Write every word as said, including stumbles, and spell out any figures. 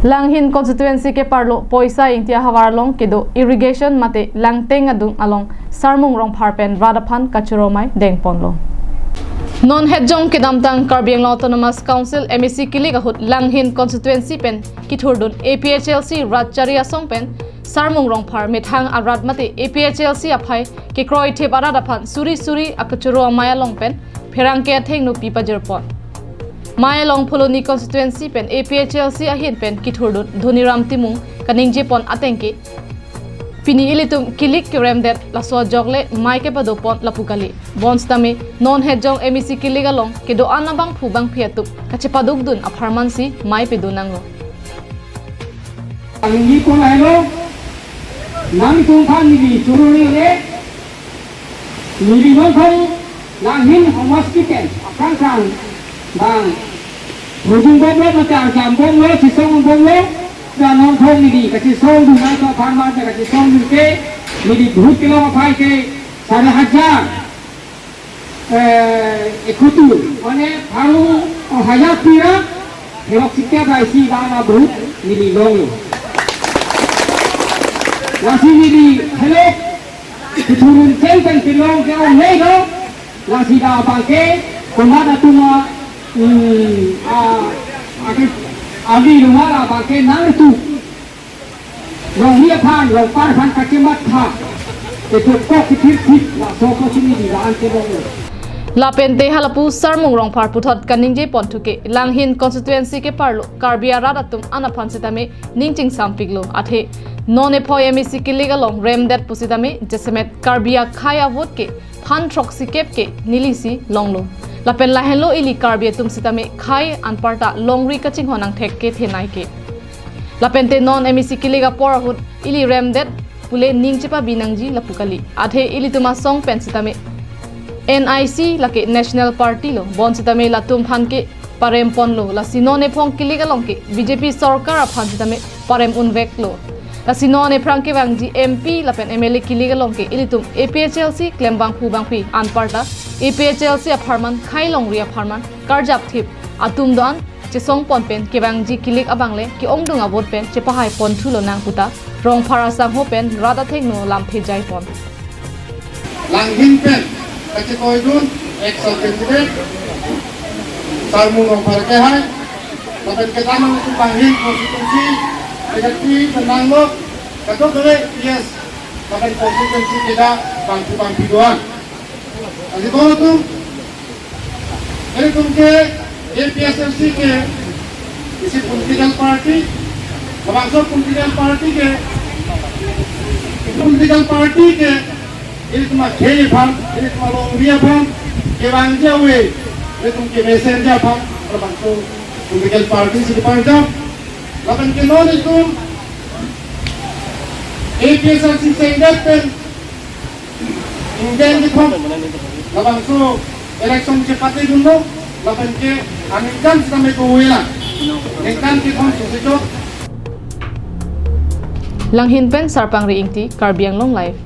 Langhin constituency keparlo Poisa Ingti ahavar along kedo irrigation mate langteng adung along Sarmung Rongphar pen rat aphan kachoro amei dengponlo. Non hetjong kedamtang Karbi Anglong Autonomous Council M A C kilik ahut Langhin constituency pen kithurdun A P H L C rat chari asong pen Sarmung Rongphar methang arat mate A P H L C aphai kekroithip arat aphan suri suri akachoro amei along pen pherangke athengno pi pajirpon. Amei along Phuloni constituency pen A P H L C ahin pen kithurdun Dhoniram Timung kaningjepon ateng ke, pini ilitum kilik keremdet laso ajok le amei kepadopon lapu kali. Bonsitame non hetjong M A C kilik along kedo-an abangphu bangphi atum kachepadukdun apharman si amei pedun nanglo. Ang hindi ko na hello, nang itong kami di churu ni le, nili non kong Langhin homosti pen, aphrang sang, bang, hujung bomlo, mate arjam bomlo, chisong bomlo, dan non kong nili, kachisongdun nang to apharman, kachisongdun ke, nili bhut kelong aphai ke, sare hajar, eh, ekutu, mane, pharo, oh, hajar pira, helok sikya bai si bang na bhut, nili longlo. Lasi nili, helok, Kithurun cheng pen pilong ke-ong hei do. Lasi da abang ke, komat atum a, hmm, a, a, ke, avi lumara abang ke nang tu. Longri aphan, longpar aphan kachematha. Kedo kok kithir thik, laso ko chini di laan ke long. Lapente halapu Sarmung Rongphar puthot kaningjepon thu ke, Langhin constituency keparlo Karbi arat atum an aphan sitame ning chingsampiklo. Athe non ephoi M A C kilik along remdet pusitame jasemet Karbi akhei avote ke phan throksi kep ke neli si longlo. Lapen lahenlo ili Karbi atum sitame khei anparta longri kachinghon angthek kethenei ke. Lapente non M A C kilik apor ahut ili remdet pule ning chepabi nangji lapu kali. Athe ilitum asong pen sitame N I C lake National Party lo, bonsitame latum aphan ke paremponlo. Lasi non ephong kilik along ke B J P sorkar aphan sitame parem unveklo. Lasi non ephrang kevangji M P lapen M L A kilik along ke ilitum A P H L C klem bangphu bangphi anparta A P H L C apharman, khei longri apharman karjap thip atum do-an chesongpon pen kevangji kilik abang le ke-ongdung avote pen chepahaipon thulo nang puta Rongphar asangho pen rat athengno lamthe jaipon. Langhin pen kachetoidun ex candidate Sarmung Rongphar ke hai, lapen kedamtang itum Langhin constituency secretary pen nanglo, kadokave P S, lapen constituency kedo bangphu bangphi do-an. Lasi boro atum, ilitum ke A P H L C ke isi political party, labangso political party ke, political party ke, ilitum akhei aphan, ilitum alongri aphan kevangji ave, ilitum kemesenji aphan, labangso political party si keparjap. Lapen ke non itum A P H L C sengdet pen ingdeng kethom labangso election chepatedunlo, lapen ke aningkan sitame kove lang. Ningkan kethom sosechok. Langhin pen Sarpangri Ingti, Karbi Anglong Live.